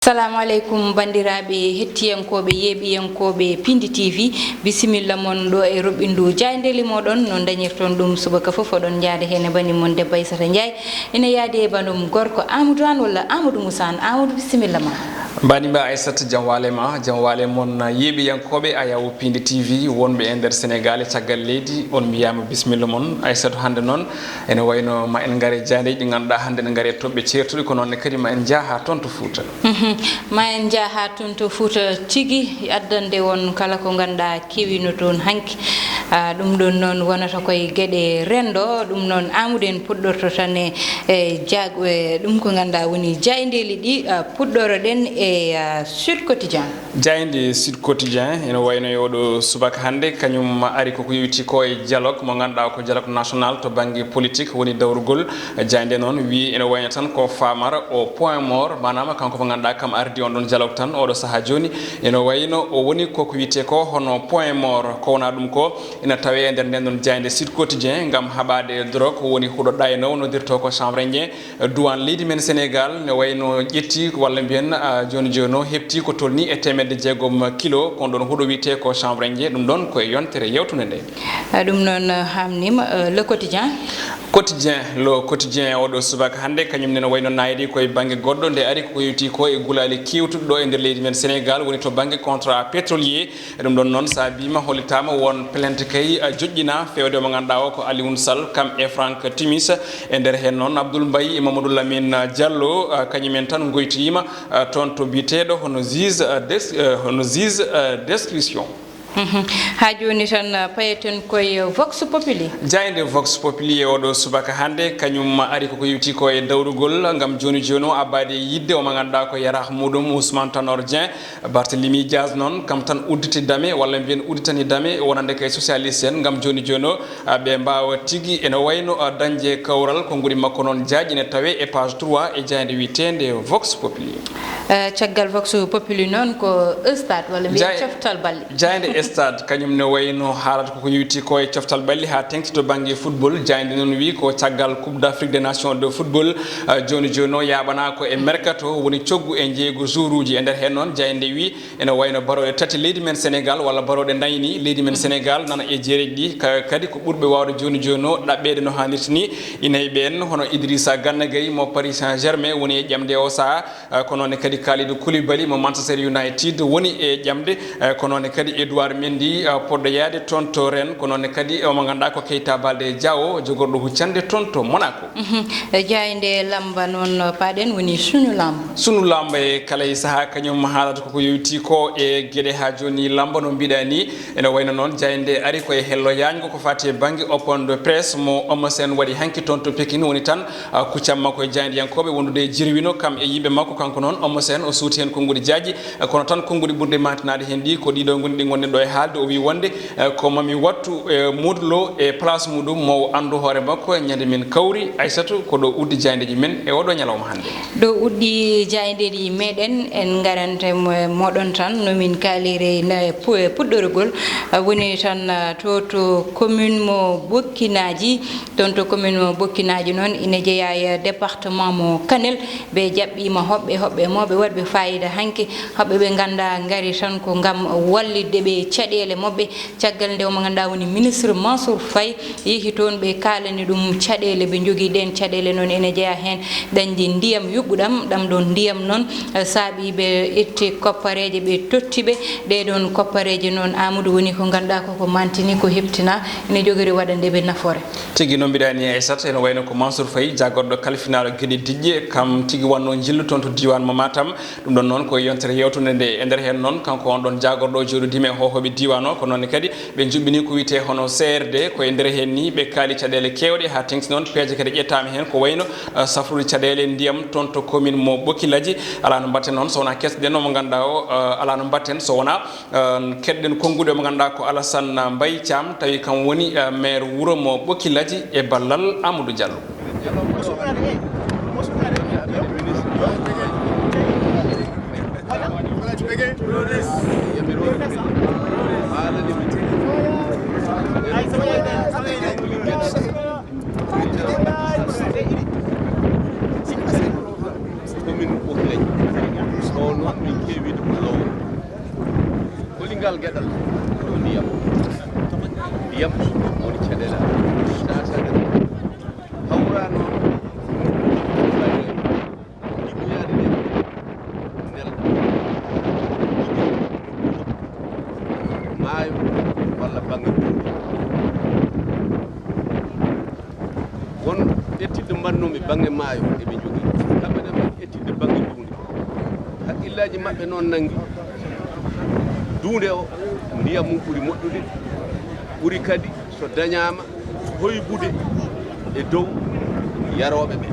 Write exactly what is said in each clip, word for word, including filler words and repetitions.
Salamu aleykum, banndiraaɓe hettiyankooɓe, yeeɓiyankooɓe Pindi T V. Bisimilla mon ɗo e roɓɓindu jaayndeeli mooɗon, no dañirton ɗum subaka fof, oɗon njaade heen e bani mon debbo Aissata Ndiaye. Ina yaadi e banum gorko Amadou Anne walla Amadou Moussa Anne. Amadou, bisimilla ma. Mbaɗi mba Aissata, jam waale ma, jam waale mon yeeɓiyankooɓe Ayaw Pindi T V wonɓe e nder Sénégal e caggal leydi, on mbiyaama bisimilla mon. Aissata, hannde noon ene wayno ma en ngare jaayndeeji ɗi ngannduɗaa hannde ne ngare toɓɓe ceertuɗi, ko noon ne kadi ma en njaha toon to Fuuta. Mhm. Ma en njaha toon to Fuuta tigi, addande on kala ko ngannduɗaa kewiino toon hanki. Ah, ɗum ɗoon noon wonata koye geɗe renndo, ɗum noon Amadou en puɗɗorto tan e, e jaag-, e ɗum ko ngannduɗaa woni jaayndeeli ɗi, ah, puɗɗoro ɗen e, ah, Sud Quotidien. Jaaynde Sud Quotidien ene wayno e oɗo subaka hannde, kañum ari koko yowiti ko e dialogue mo ngannduɗaa ko dialogue national to bannge politique woni dawrugol. Jaaynde noon wi ene wayno tan ko famara o point mort, maanaam kanko mo ngannduɗaa kam ardi on ɗon dialogue tan oɗo sahaa jooni. Ene wayno o woni koko wiyetee ko hono point mort, ko wonaa ɗum ko ina tawee e nder nden ɗon jaaynde Sud Quotidien ngam haɓaade drogue woni huɗo ɗayno noddirtoo ko chanvre indien. Duwaan leydi men Sénégal ne wayno ƴetti walla mbiyen, ah, jooni jooni o heɓti ko tolni e teemedde jeegom kilo, kon ɗon huɗo wiyetee ko chanvre indien, ɗum ɗon ko e yontere yewtunde nde. Ah, ɗum noon, ah, hamnima, ah, Le Quotidien. Quotidien, Le Quotidien oɗo subaka hannde, kañum ne no wayno nayri koye bannge goɗɗo, nde ari ko yowiti ko e gulaali kewtuɗi ɗo e nder leydi men Sénégal, woni to bannge contrat pétrolier. E ɗum ɗon noon, so a bima hollitaama won plainte kay, a, joƴƴina fewde mo ngannduɗaa o ko Alioune Sall, kam e Franck Timis. E nder heen noon, Abdoul Mbaye e Mamadou Lamine Diallo, a, kañum en tan ngoytoyiima, a, toon to biyeteeɗo hono juge, a, des-, a, hono juge, a, d'instruction. Mhm. Haa jooni tan, a, payeten koye Vox Populi. Jaaynde Vox Populi e oɗo subaka hannde, kañum ari koko yewti ko e dawrugol ngam jooni jooni o abbaade e yiɗde o mo ngannduɗaa ko yarah muɗum Ousmane Tanor Dieng. Barthélémy Dias noon, kam tan udditi dame, walla mbiyen udditani dame wonande kay socialiste en, ngam jooni jooni o, a, ɓe mbaawa tigi ene wayno, a, dañde kawral. Konnguɗi makko noon jaajɗi ne tawee e page trois e jaaynde wiyeteende Vox Populi. Eh, caggal Vox Populi noon ko Stade, walla mbiyen Jaay-, coftal balli. Jaaynde Stade, kañum ne wayno haalata koko yowiti ko e coftal balli haa teŋti to bannge football. Jaaynde noon wi ko caggal Coupe d'Afrique des Nations de football, a, jooni jooni o yaaɓanaa ko e mercato woni coggu e njeeygu joueuruuji. E nder heen noon, jaaynde wi ene wayno barooɗe tati leydi men Sénégal, walla barooɗe nayni leydi men Sénégal, nana e jeereji ɗi, ka-, kadi ko ɓurɓe waawde jooni jooni o ɗaɓɓeede no haanirta ni. Ina e ɓeen hono Idrissa Gana Gueye mo Paris Saint-Germain woni e ƴamde o sahaa, eh, ko noon ne kadi Kalidou Koulibaly mo Manchester United woni e ƴamde, eh, ko noon ne kadi Edouard Mendy, eh, poɗɗo yahde toon to Rennes, ko noon ne kadi omo ngannduɗaa ko Keita Baldé Diao jogorɗo huccande toon to Monaco. Mhm. E jaaynde lamba noon, paaɗen woni Sunu Lamb. Sunu Lamb e kala e sahaa kañum haalata koko yowiti ko e geɗe haa jooni lamba no mbiɗa ni. Ene wayno noon jaaynde ari ko e hello yaajngo ko faati e bannge open de presse mo Eumeu Sène waɗi hanki toon to Pekin, woni tan, a, kuccam makko e jaayndiyankooɓe wondude e jirwino kam e yimɓe makko. Kanko noon Eumeu Sène o suuti heen konnguɗi jaajɗi, a, kono tan konnguɗi ɓurɗi maantinaade heen ɗi ko ɗiɗo ngoni ɗi ngonɗen ɗo e haalde. O wi wonde, eh, ko mami wattu, eh, Modou Lo e place muɗum, mo o anndu hoore makko, ñande min kawri, Aissatou, ko ɗo uddi jaayndeeji men e oɗo ñalawma hannde. Ɗo uddi jaayndeeji meɗen, en ngarante mo-, moɗon tan, no min kaaliri na pu-, puɗɗorgol, ah, woni tan, ah, to, to commune mo Bokkinaaji, toon to commune mo Bokkinaaji noon, ina jeyaa e département mo Kanel, ɓe jaɓɓiima hoɓɓe, hoɓɓe mawɓe waɗɓe faayiida hanki, hoɓɓe ɓe nganndaa ngari tan ko ngam wallitde ɓe caɗeele maɓɓe. Caggal nde omo ngannduɗaa woni ministre Mansour Faye yehi toon, ɓe kaalani ɗum caɗeele ɓe njogii. Ɗeen caɗeele noon ene jeyaa heen ɗañde ndiyam yuɓɓuɗam. Ɗam ɗoon ndiyam noon, eh, saaɓi ɓe ƴetti koppareeje ɓe totti ɓe. Ɗee ɗoon koppareeje noon, Amadou, woni ko ngannduɗaa ko ko mantini, ko heɓtina, ene jogori waɗande ɓe nafoore. Tigi no mbiɗa ni, Aissata, ene wayno ko Mansour Faye, jaagorɗo kalfinaaɗo geɗe diƴƴe, kam tigi wannoo njillu toon to diiwaan mo Matam. Ɗum ɗon noon ko e yontere yewtunde nde. E nder heen noon, kanko on ɗon jaagorɗo o jooɗodiima e hoohooɓe diiwaan o, ko noon ne kadi ɓe njuɓɓini ko wiyetee hono C R D. Ko e nder heen ni ɓe kaali caɗeele keewɗe, haa teŋti noon peeje kadi ƴettaama heen, ko wayno, eh, safrude caɗeele ndiyam toon to commune mo Ɓoki Laji. Alaa no mbaɗten noon so wonaa kesɗen o mo ngannduɗaa o, eh, alaa no mbaɗten so wonaa, eh, keɗɗen konnguɗi o mo ngannduɗaa ko Alassane Mbaye Thiam, tawi kam woni, eh, maire wuro mo Ɓoki Laji e ballal Amadou Diallo. Commune Ɓoki Laji. Ɗoon Ngal geɗal ko ndiyam. Ndiyam woni caɗeele. Sasade hawra noon. Liggoyaade nde nelda. Maayo walla bannge duuɗe. Won ƴettidde mbaɗnoomi bannge maayo eɓe njogii. Kamɓe ne mbaɗi ƴettidde bannge duunde. Haqqillaaji maɓɓe noon nanngi. Duunde o, ndiyam mum ɓuri moƴƴude, ɓuri kadi so dañaama hoybude e dow yarooɓe ɓe.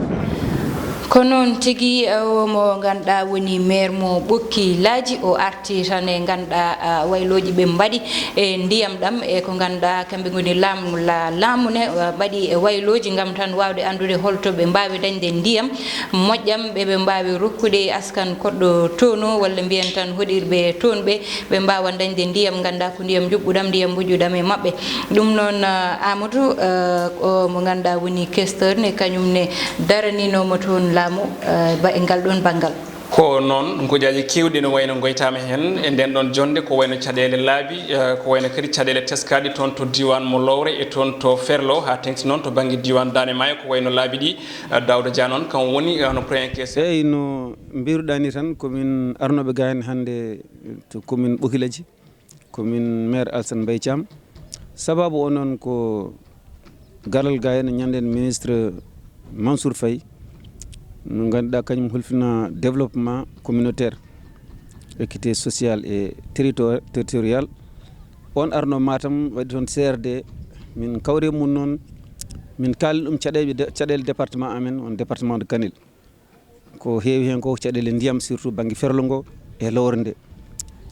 Ko noon tigi, o mo ngannduɗaa woni maire mo Ɓokki Laaji, o arti tan e ngannduɗaa, a, waylooji ɓe mbaɗi e ndiyam ɗam, e ko ngannduɗaa kamɓe ngoni laamu, la-, laamu ne, a, mbaɗi e waylooji ngam tan waawde anndude holto ɓe mbaawi dañde ndiyam moƴƴam, ɓe ɓe mbaawi rokkude askan koɗɗo toon o, walla mbiyen tan hoɗirɓe toon ɓe, ɓe mbaawa dañde ndiyam, ngannduɗaa ko ndiyam njuɓɓuɗam, ndiyam mboƴƴuɗam e maɓɓe. Ɗum noon, a, Amadou, a, o mo ngannduɗaa woni questeur ne, kañum ne daraninooma toon laamu, a, ba-, e ngal ɗoon banngal. Ko noon, gojaaji keewɗi ene wayno ngoytaama heen e ndeen ɗoon jonnde, ko wayno caɗeele laabi, eh, ko wayno kadi caɗeele teskaaɗe toon to diiwaan mo Lowre e toon to Ferlo, haa teeŋti noon to bannge diiwaan Daande Maayo, ko wayno laabi ɗi, eh, Daawda Dia noon, kam woni, eh, hono premier questeur. Eey, no mbiiruɗaa nii tan, ko min arnooɓe gaa heen hannde to commune Ɓokilaji. Ko min maire Alassane Mbaye Thiam. Sabaabu o noon ko garal ga heen ñande ministre Mansour Faye, mo ngannduɗaa kañum hulfina développement communautaire, équité sociale et territo- territorial. On arno Matam waɗi toon C R D, min kawri e mum noon, min kaalni ɗum caɗeele de- caɗeele département amen, on département de Kanel. Ko heewi heen ko caɗeele ndiyam, surtout bannge ferlo ngo e lowre nde.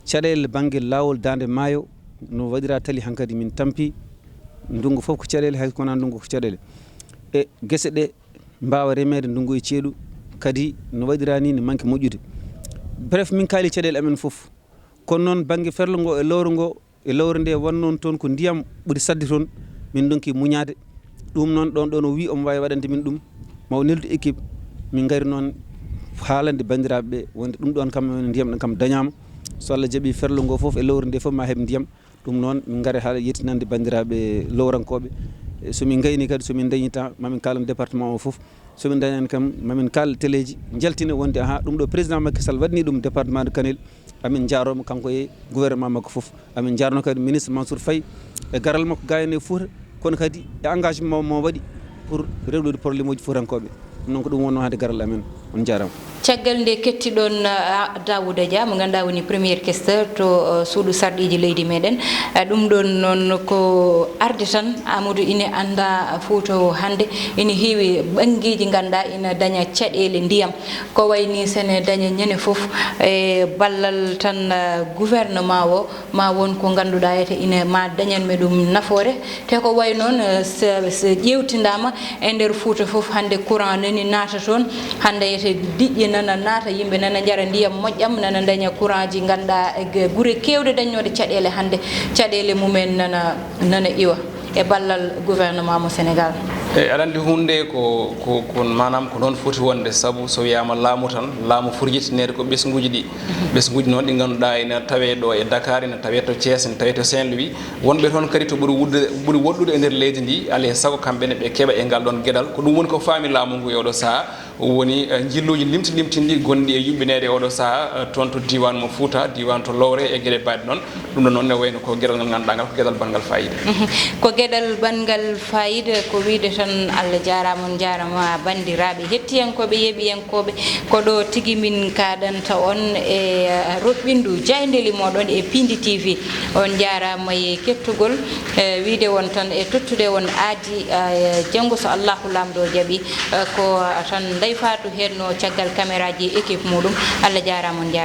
Caɗeele bannge laawol Daande Maayo no waɗira tali hankadi min tampi, ndunngu fof ko caɗeele, hay ko wonaa ndunngu ko caɗeele. E gese ɗe mbaawa remeede ndunngu e ceeɗu, kadi no waɗira ni ne manque moƴƴude. Bref, min kaali caɗeele amen fof. Kono noon bannge ferlo ngo e lowre ngo, e lowre nde wonnoon toon ko ndiyam ɓuri saɗde toon, min ndonki muñaade. Ɗum noon ɗoon ɗoon o wii omo waawi waɗande min ɗum, ma o neldu équipe, min ngari noon haalande banndiraaɓe ɓe wonde ɗum ɗoon kam ndiyam ɗam kam dañaama. So Allah jaɓii ferlo ngo fof e lowre nde fof ma heɓ ndiyam. Ɗum noon min ngari haala yettinande banndiraaɓe lowrankooɓe. So min ngayni kadi, so min dañi temps ma min kaalan département o fof. So min dañani kam ma min kaal teleeji njaltina wonde aha ɗum ɗo président Macky Sall waɗni ɗum département de Kanel. Amin njaaroma kanko e gouvernement makko fof. Amin njaarno kadi ministre Mansour Faye e garal makko ga heen e Fouta, kono kadi e engagement mo waɗi pour rewlude problème uji fuutankooɓe. Ɗum noon ko ɗum wonno hannde garal amen. On njaarama. Caggal nde kettiɗon, a, Daouda Dia mo ngannduɗaa woni premier questeur to, o, suudu sarɗiiji leydi meɗen. A, ɗum ɗon noon ko arde tan Amadou ina annda Fouta o hannde ina heewi ɓanngeeji ngannduɗaa ina daña caɗeele ndiyam. Ko wayi ni sene daña ñande fof e ballal tan, a, gouvernement o, ma won ko ngannduɗaa ete ina ma dañanmi ɗum nafoore. Te ko wayi noon, eh, so, so ƴeewtindaama e nder Fuuta fof, hannde courant nani naata toon, hannde ete diƴƴe nana naata, yimɓe nana njara ndiyam moƴƴam, nana ndaña courant ji ngannduɗaa e ge- gure keewɗe dañnooɗe caɗeele, hannde caɗeele mumen nana, nana iwa e ballal gouvernement mo Sénégal. Eyi, aɗa anndi huunde ko, ko, ko, maanaam ko noon foti wonde, sabu so wiyaama laamu tan, laamu foti yettineede ko ɓesnguuji ɗi. Ɓesnguuji noon ɗi ngannduɗaa ina tawee ɗo e Dakar, ina tawee to Thiès, ina tawee to Saint-Louis. Wonɓe toon kadi to ɓuri wuɗde, ɓuri woɗɗude e nder leydi ndi, alaa e sago kamɓe ne ɓe keɓa e ngal ɗoon geɗal. Ko ɗum woni ko faami laamu ngu e oɗo sahaa. Woni, eh, njilluuji limti limtinɗi gonɗi e yuɓɓineede e oɗo sahaa, eh, toon to diiwaan mo Fuuta, diiwaan to Lowre e geɗe baɗɗe noon. Ɗum ɗo noon ne wayno ko geɗal ngal ngannduɗaa ngal ko geɗal banngal faayiida. Mhm. Ko geɗal banngal faayiida, ko wiyde tan Allah jaaraama, on njaaraama banndiraaɓe hettiyankooɓe, yeeɓiyankooɓe. Ko ɗo tigi min kaaɗanta on e, eh, roɓɓindu jaayndeeli mooɗon e Piindi T V. On njaaraama e kettugol, eh, wiyde on tan e tottude on aadi, eh, janngo so Allaahu Laamɗo jaɓii, eh, ko tan Ndeye Fatou heen no caggal kameraaji e équipe muuɗum. Allah jaaraama, on njaaraama.